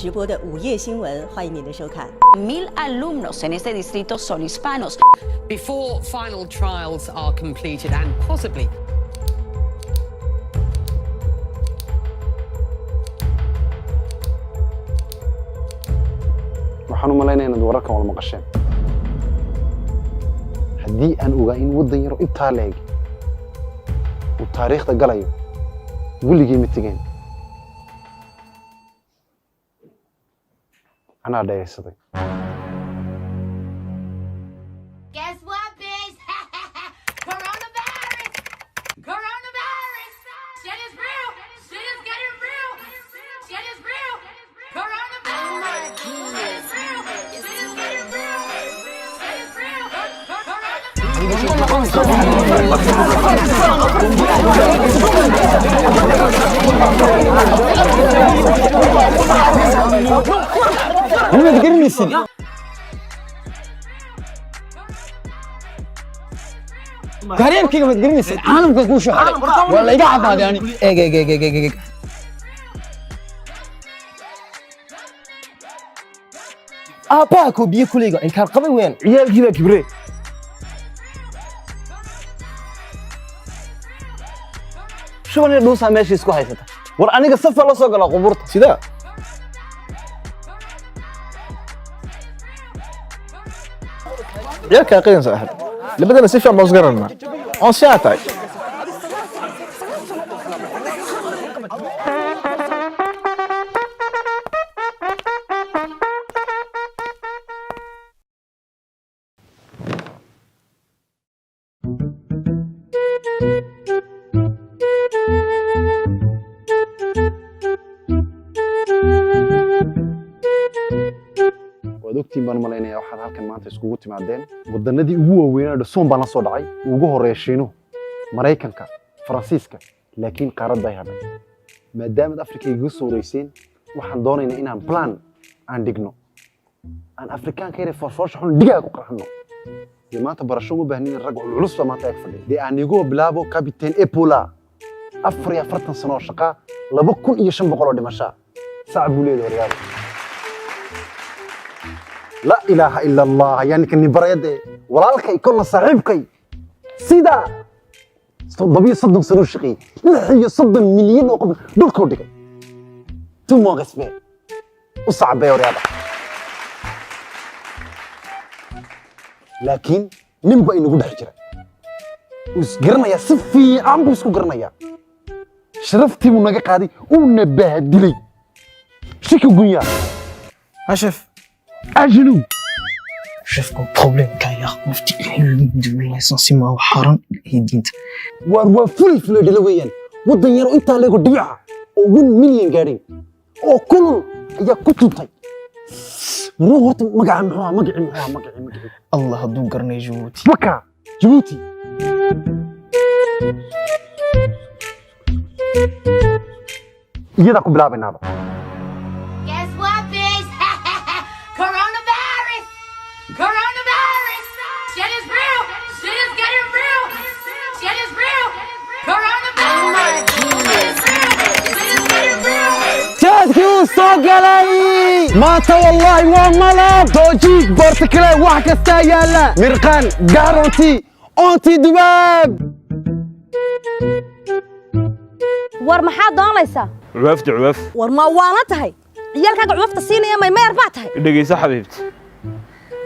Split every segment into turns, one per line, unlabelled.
直播的午夜新闻，欢迎您的收看。
Mil alumnos en este distrito son hispanos.
Before final trials are completed and possibly
Waxaan u malaynaya inaad wararkan wada maqasheen. Haddii aan ogaa in waddan yaro intaa la eg uu taariikhda galayo, weligii ma tegeen. Anaa dhayaysaday.
Guess what, bitch? Coronavirus! Coronavirus! Shit is real! Shit is getting real! Shit is real! Coronavirus! Shit is real! Shit is getting real! Shit is real! Coronavirus!
Mimaad garanaysin? Gaaryeerkayga maad garanaysin? Caalamka kuu soo xaday waa la iga cabaaday ani. Eeg, eeg, eeg, eeg, eeg. Aabbaha koobiye kuleyga inkaar qabay weeyaan.
Ciyaalkii baa kibre. Shuban iyo dhuusaa meesha isku haysata. War aniga safar la soo gala qubuurta sidaa.
Ciyaalka aqoon saaxiib, labadana si fiican baan isgaranaa on si aad tahay.
Waad ogtiin baan malaynayaa waxaad halkan maanta iskugu timaadeen. Wadannadii ugu waaweynaa dhasoon baan la soo dhacay, ugu horreeya Shiinuhu, Maraykanka, Faransiiska, laakiin qaarad bay hadhay. Maadaamaad Afrika igaga soo wareyseen, waxaan doonaynaa inaan plan aan dhigno, aan Afrikaanka yare foorfoosha xun dhigaa ku qarxano. Dee maanta barasho uma baahnin, rag culculus baa maanta ag fadhiya. Dee aan igu bilaabo Capitain Epola, 44 sano oo shaqaa, 2500 oo dhimashaa. Sac buu leeyahay horyaalo. Laa ilaaha ila Allah. Ayaa ninka nibarayade walaalkay kolna saaxiibkay sida 37 sano shaqeeyey, 36 milyan oo qof dhulkuu dhigay. Tumo respect u sacbay horyaada. Laakiin nin ba inagu dhex jira, wuu isgaranayaa, si fiican buu isku garanayaa. Sharaftii buu naga qaaday, uuna bahdilay. Shiki gunya.
Ah, chef.
À genoux.
Chef, un problème carrière essentiellement xaran iyo diinta.
Waar waa fulay fulay dhala weeyaan. Waddan yaro intaa leego dhibica oo 1 milyan gaadhin oo kulul ayaa ku tuntay. Muruhu horta magaca muxuu ahaa? Magacii muxuu ahaa? Magacii.
Allah hadduu garanayo Jabuuti.
Waka Jabuuti. Iyadaa ku bilaabaynaaba.
Guess what, bitch? Coronavirus! Coronavirus! Shit is real! Shit is getting real! Shit is real! Coronavirus! Shit is real! Shit is getting real!
Jaadkii uu soo galay maanta, wallaahi waa malab doojiig boortakale, wax kastaa yaalla, mirqaan garanti oontii dubaab.
War maxaad doonaysaa?
Cuwaafta, cuwaaf.
War ma waana tahay? Ciyaalkaaga cufafta siinaya, may mayar baa tahay?
Dhegeyso xabiibti,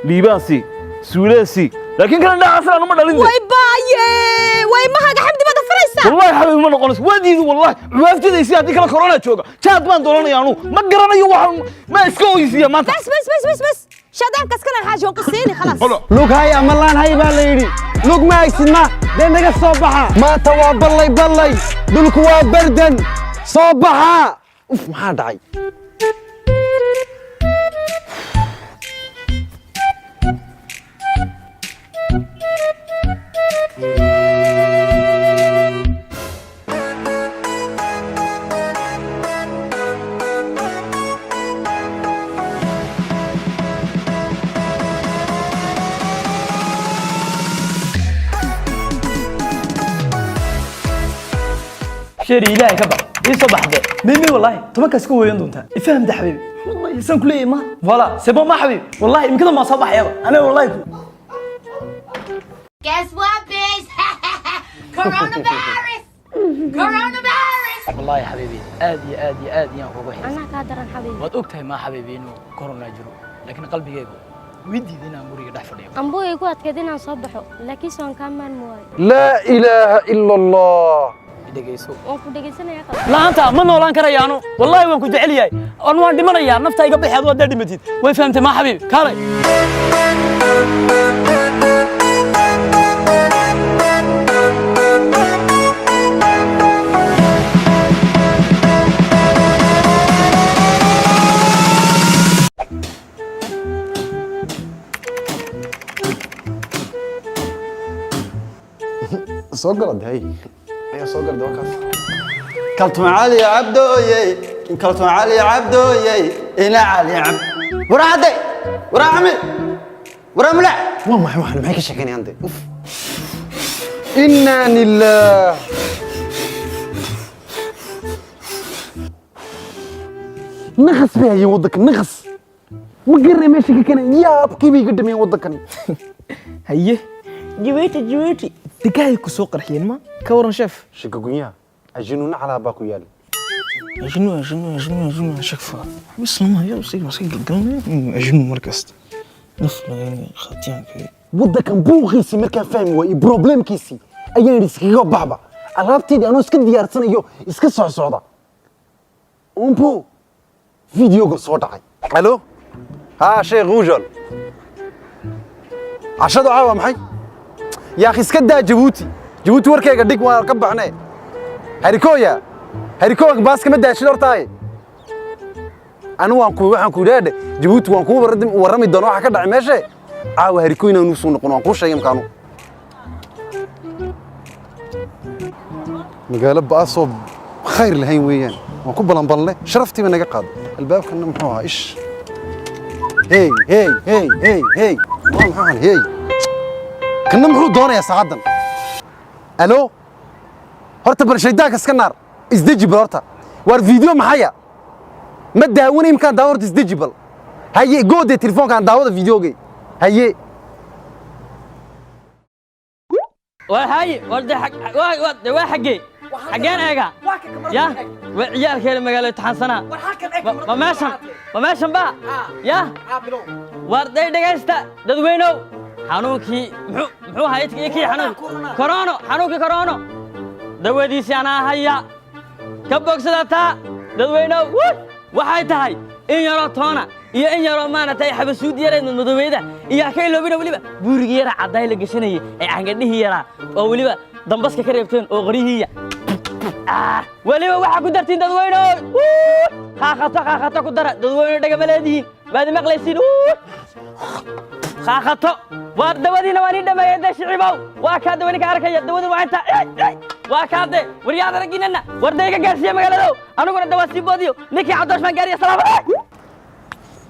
liibaan sii, suuleen sii, laakiin kana dhacasaan uma dhalin.
Way baaye, way mahaga xamdi baad afuraysaa.
Wallahi xabiib ma noqonayso, waa diidu wallahi. Cuwaaftidaysi haddii kale corona jooga, jaad baan dooranaya. Anugu ma garanayo waxaan ma iska oysiiya maanta.
بس بس بس بس بس شدامك اسكن الحاجة وقصيني خلاص.
Lug hay ama laan hay baa la yidhi. Lug ma haysid, ma dee naga soo baxa. Maanta waa ballay ballay, dhulku waa bardan, soo baxa. Uf, maxaa dhacay?
Sheeri, ilaahay ka baq, ii soo baxde. Mimi, wallaahi tobankaas ku weyan doontaa. Ifaham da xabiibi.
Saan ku leeyahay ma voilà, c'est bon ma xabiib, wallahi imikada ma soo baxayaba aniga wallahi.
Guess what, bitch? Coronavirus! Coronavirus!
Wallahi xabiibi, aad iyo aad iyo aad iyaan kugu xiisay.
Anaa kaa daran xabiibi.
Waad og tahay maa xabiibi inuu corona jiro, laakiin qalbigaygu wii diiday inaan guriga dhex fadhiyo.
Ambuu igu adkayd inaan soo baxo, laakiinse waan kaa maarmi waayo.
Laa ilaaha ila Allah.
Dhegeyso.
Waan ku dhegaysanayaa qalbi.
La'aanta ma noolaan karayaano, wallahi waan ku jecel yahay, an waan dhimanayaa, nafta iga bixi adoo haddaad dhimatid. Way fahamtay maa xabiibi? Kaalay.
Soo gala de, hay ayaa soo gala de, waa kaas.
Kaltuun Cali Cabdooyey, Kaltuun Cali Cabdooyey, ina Cali Cab waraa cadday, waraa camil, waraa mulac.
Waa maxay waxan? Maxay ka sheekeynayaan de? Uf, inaa lilah. Naqas bay hayeen waddankan, naqas ma garanay meesha ka keenay, yaabkii bay iga dhameeyeen waddankani.
Haye Jabuuti, Jabuuti degahay ku soo qarxiyeen ma ka waran chef?
Shikagunyaha ajinuuna calaa baa ku yaal.
Ajinu, ajinu, ajinu, ajinu à chaque fois. Isla yo sig sig galgalnay ajinu mar kasta. Naf laga khatiyaanka.
Waddankan buuqiisii markaan fahmi waayey, problemkiisii ayaan idhi iskaga baxba alaabteydii anoo iska diyaarsanayo, iska socsocda unbu videogan soo dhacay. Alo, haa sheekh Uujol, cashadu caawa maxay? Yaa akhi, iska daa Jabuuti, Jabuuti warkayga dhig, waan ka baxne. Harikooya, harikooga baaska ma daashid hortaaye. Anu waan ku waxaan ku idhaadhe Jabuuti waan kuu warrami doona waxa ka dhacay meeshe. Caawa harikooy inaan usoo noqono waan kuu sheegay. Markaanu magaalo ba'asoo khayr lahayn weeyaan, waan ku balanbalne, sharaftiiba naga qaado. Albaabkana muxuu ahaa? Ish, hey hey hey hey hey, waa maxaan? Hey, kana muxuu doonayaa saacaddan? Alo, horta bal shaydaanka iska naar, isdeji bal horta. Waar video maxaya ma daawanay? Imkaan daawo horta, isdeji bal. Haye, goodee telefoonkaan daawada videogay. Haye.
Waa haye, waa xaggee, xaggeen eega ya waa ciyaalkeena magaalo taxansanaa. Ma meeshan, ma meeshan ba ya? Waar day, dhegaysta dadweynow, xanuunkii muxuu ahaa kii xanuun korono, xanuunkii korono dawadiisii anaa haya, ka bogsadataa dadweynow. Wuy! Waxay tahay in yaroo toona iyo in yaroo maaragtay xabasuud yareed madmadoobeeda iyo ha ka iloobina weliba buurigii yaraa caddaay la gashanayay ee cangadhihii yaraa oo weliba dambaska ka reebteen oo qoryihiiya. Weliba waxaa ku dartiin dadweynow. Wuy! Qaaqato, qaaqato ku dara dadweyno, dhagama leedihiin, waad maqlaysiin. Wuy! Qaaqato waar dawadiina waan ii dhameeyay de shicibow, waa kaa dawa ninka arkaya, dawadii waa intaa. Ey, ey, waa kaa de waryaad aragginana war dayga gaarsiiya magaaladow, aniguna dawaa sii boodiyo ninkii Cabdoosh baan gaariya. Salaam.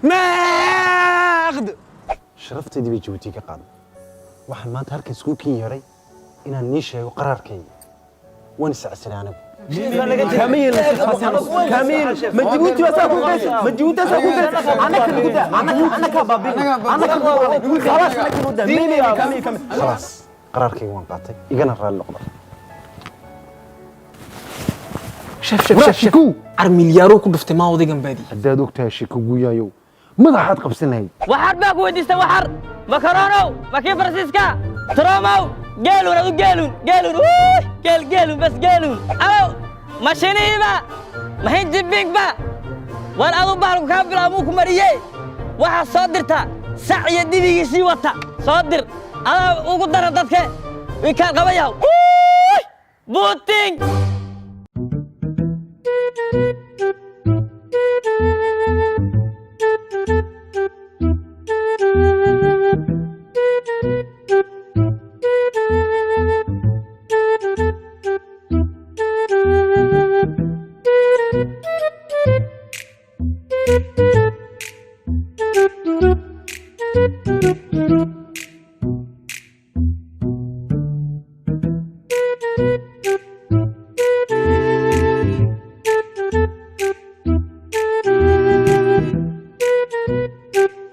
Merde, sharafteydii bay Jabuuti ka qaaday. Waxaan maanta halkan iskugu kin yeedhay inaan nii sheego qaraarkayga, waan isacsilay anigu.
Ma Jabuuti waa saa ku geysa? Ma Jabuuti saa ku geysa? Anaka nagu daa, anaka baabin, anaka nagu khalaas, anaka nagu daa. Mimi kami.
Khalaas, qaraarkayga waan qaatay, igana raalli noqda.
Chef, chef, chef, chef. Ar milyaaro ku dhuftay maa odaygan baadi.
Haddaad og tahay shikaguyayow madaxaad qabsan lahayd.
Waxar baa ku weydiistay, waxar makaronow, makii Faransiiska tromow, geelun adu, geelun, geelun. Wuy! Geel, geelun bas, geelun aw mashinihiiba mahinjibingba. War adu bahalku kaa bilaabmuu ku mariyey, waxaa soo dirta sac iyo dibigiisii wata soo dir, adaa ugu dara dadke wikaan qabayaw. Wuy! Buuting.
Thank you.